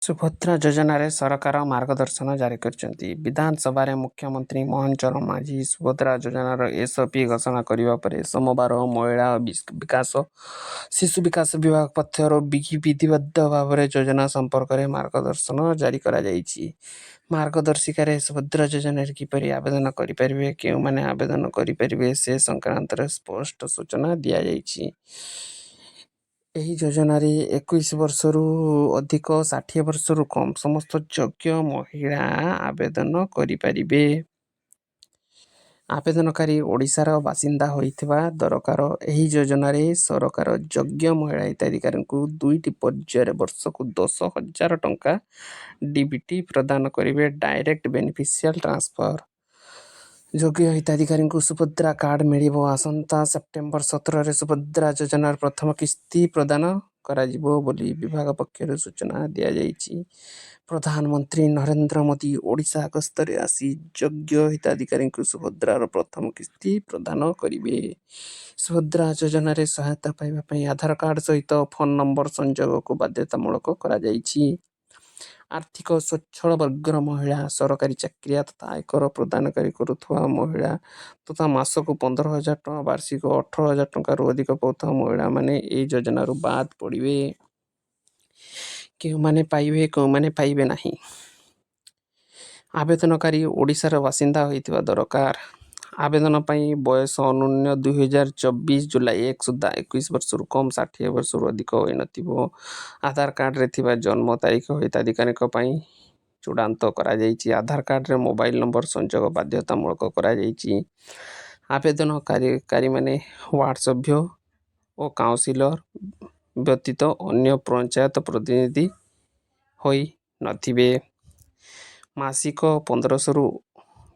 ସୁଭଦ୍ରା ଯୋଜନାରେ ସରକାର ମାର୍ଗଦର୍ଶନ ଜାରି କରିଛନ୍ତି। ବିଧାନସଭାରେ ମୁଖ୍ୟମନ୍ତ୍ରୀ ମୋହନ ଚରଣ ମାଝୀ ସୁଭଦ୍ରା ଯୋଜନାର ଏସଓପି ଘୋଷଣା କରିବା ପରେ ସୋମବାର ମହିଳା ବିକାଶ ଶିଶୁ ବିକାଶ ବିଭାଗ ପକ୍ଷରୁ ବିଧିବଦ୍ଧ ଭାବରେ ଯୋଜନା ସମ୍ପର୍କରେ ମାର୍ଗଦର୍ଶନ ଜାରି କରାଯାଇଛି। ମାର୍ଗଦର୍ଶିକାରେ ସୁଭଦ୍ରା ଯୋଜନାରେ କିପରି ଆବେଦନ କରିପାରିବେ, କେଉଁମାନେ ଆବେଦନ କରିପାରିବେ ସେ ସଂକ୍ରାନ୍ତରେ ସ୍ପଷ୍ଟ ସୂଚନା ଦିଆଯାଇଛି। ଏହି ଯୋଜନାରେ 21 ବର୍ଷରୁ ଅଧିକ, 60 ବର୍ଷରୁ କମ୍ ସମସ୍ତ ଯୋଗ୍ୟ ମହିଳା ଆବେଦନ କରିପାରିବେ। ଆବେଦନକାରୀ ଓଡ଼ିଶାର ବାସିନ୍ଦା ହୋଇଥିବା ଦରକାର। ଏହି ଯୋଜନାରେ ସରକାର ଯୋଗ୍ୟ ମହିଳା ହିତାଧିକାରୀଙ୍କୁ ଦୁଇଟି ପର୍ଯ୍ୟାୟରେ ବର୍ଷକୁ 10,000 ଟଙ୍କା ଡିବିଟି ପ୍ରଦାନ କରିବେ, ଡାଇରେକ୍ଟ ବେନିଫିସିଆଲ ଟ୍ରାନ୍ସଫର। ଯୋଗ୍ୟ ହିତାଧିକାରୀଙ୍କୁ ସୁଭଦ୍ରା କାର୍ଡ ମିଳିବ। ଆସନ୍ତା ସେପ୍ଟେମ୍ବର 17ରେ ସୁଭଦ୍ରା ଯୋଜନାର ପ୍ରଥମ କିସ୍ତି ପ୍ରଦାନ କରାଯିବ ବୋଲି ବିଭାଗ ପକ୍ଷରୁ ସୂଚନା ଦିଆଯାଇଛି। ପ୍ରଧାନମନ୍ତ୍ରୀ ନରେନ୍ଦ୍ର ମୋଦି ଓଡ଼ିଶା ଗସ୍ତରେ ଆସି ଯୋଗ୍ୟ ହିତାଧିକାରୀଙ୍କୁ ସୁଭଦ୍ରାର ପ୍ରଥମ କିସ୍ତି ପ୍ରଦାନ କରିବେ। ସୁଭଦ୍ରା ଯୋଜନାରେ ସହାୟତା ପାଇବା ପାଇଁ ଆଧାର କାର୍ଡ ସହିତ ଫୋନ ନମ୍ବର ସଂଯୋଗକୁ ବାଧ୍ୟତାମୂଳକ କରାଯାଇଛି। ଆର୍ଥିକ ସ୍ୱଚ୍ଛଳ ବର୍ଗର ମହିଳା, ସରକାରୀ ଚାକିରିଆ ତଥା ଆୟକର ପ୍ରଦାନକାରୀ କରୁଥିବା ମହିଳା ତଥା ମାସକୁ 15,000 ଟଙ୍କା, ବାର୍ଷିକ 18,000 ଟଙ୍କାରୁ ଅଧିକ ପାଉଥିବା ମହିଳାମାନେ ଏହି ଯୋଜନାରୁ ବାଦ୍ ପଡ଼ିବେ। କେଉଁମାନେ ପାଇବେ, କେଉଁମାନେ ପାଇବେ ନାହିଁ? ଆବେଦନକାରୀ ଓଡ଼ିଶାର ବାସିନ୍ଦା ହୋଇଥିବା ଦରକାର। ଆବେଦନ ପାଇଁ ବୟସ ଅନ୍ୟୁନ 2024 ଜୁଲାଇ 1 ସୁଦ୍ଧା 21 ବର୍ଷରୁ କମ୍, 60 ବର୍ଷରୁ ଅଧିକ ହୋଇନଥିବ। ଆଧାର କାର୍ଡ଼ରେ ଥିବା ଜନ୍ମ ତାରିଖ ହିତାଧିକାରୀଙ୍କ ପାଇଁ ଚୂଡ଼ାନ୍ତ କରାଯାଇଛି। ଆଧାର କାର୍ଡ଼ରେ ମୋବାଇଲ ନମ୍ବର ସଂଯୋଗ ବାଧ୍ୟତାମୂଳକ କରାଯାଇଛି। ଆବେଦନକାରୀମାନେ ୱାର୍ଡ଼ ସଭ୍ୟ ଓ କାଉନସିଲର ବ୍ୟତୀତ ଅନ୍ୟ ପଞ୍ଚାୟତ ପ୍ରତିନିଧି ହୋଇନଥିବେ। ମାସିକ 1,500ରୁ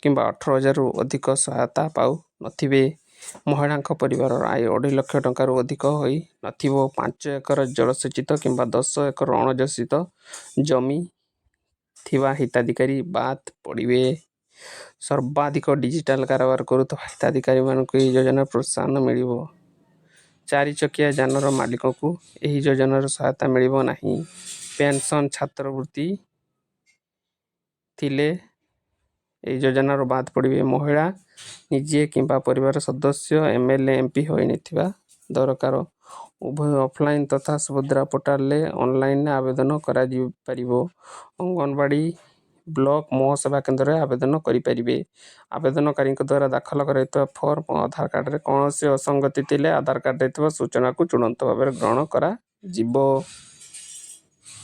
କିମ୍ବା 18,000ରୁ ଅଧିକ ସହାୟତା ପାଉନଥିବେ। ମହିଳାଙ୍କ ପରିବାରର ଆୟ 2.5 ଲକ୍ଷ ଟଙ୍କାରୁ ଅଧିକ ହୋଇନଥିବ। 5 ଏକର ଜଳସେଚିତ କିମ୍ବା 10 ଏକର ଅଣଜଳସେଚିତ ଜମି ଥିବା ହିତାଧିକାରୀ ବାଦ୍ ପଡ଼ିବେ। ସର୍ବାଧିକ ଡିଜିଟାଲ କାରବାର କରୁଥିବା ହିତାଧିକାରୀମାନଙ୍କୁ ଏହି ଯୋଜନାର ପ୍ରୋତ୍ସାହନ ମିଳିବ। ଚାରିଚକିଆ ଯାନର ମାଲିକଙ୍କୁ ଏହି ଯୋଜନାର ସହାୟତା ମିଳିବ ନାହିଁ। ପେନ୍ସନ୍, ଛାତ୍ରବୃତ୍ତି ଥିଲେ ଏହି ଯୋଜନାରୁ ବାଦ୍ ପଡ଼ିବେ। ମହିଳା ନିଜେ କିମ୍ବା ପରିବାର ସଦସ୍ୟ ଏମଏଲଏ, ଏମପି ହୋଇନଥିବା ଦରକାର। ଉଭୟ ଅଫଲାଇନ୍ ତଥା ସୁଭଦ୍ରା ପୋର୍ଟାଲରେ ଅନଲାଇନରେ ଆବେଦନ କରାଯାଇପାରିବ। ଅଙ୍ଗନବାଡ଼ି, ବ୍ଲକ ମୋ ସେବା କେନ୍ଦ୍ରରେ ଆବେଦନ କରିପାରିବେ। ଆବେଦନକାରୀଙ୍କ ଦ୍ୱାରା ଦାଖଲ କରାଯାଇଥିବା ଫର୍ମ ଓ ଆଧାର କାର୍ଡ଼ରେ କୌଣସି ଅସଙ୍ଗତି ଥିଲେ ଆଧାର କାର୍ଡ଼ରେ ଥିବା ସୂଚନାକୁ ଚୂଡ଼ାନ୍ତ ଭାବରେ ଗ୍ରହଣ କରାଯିବ।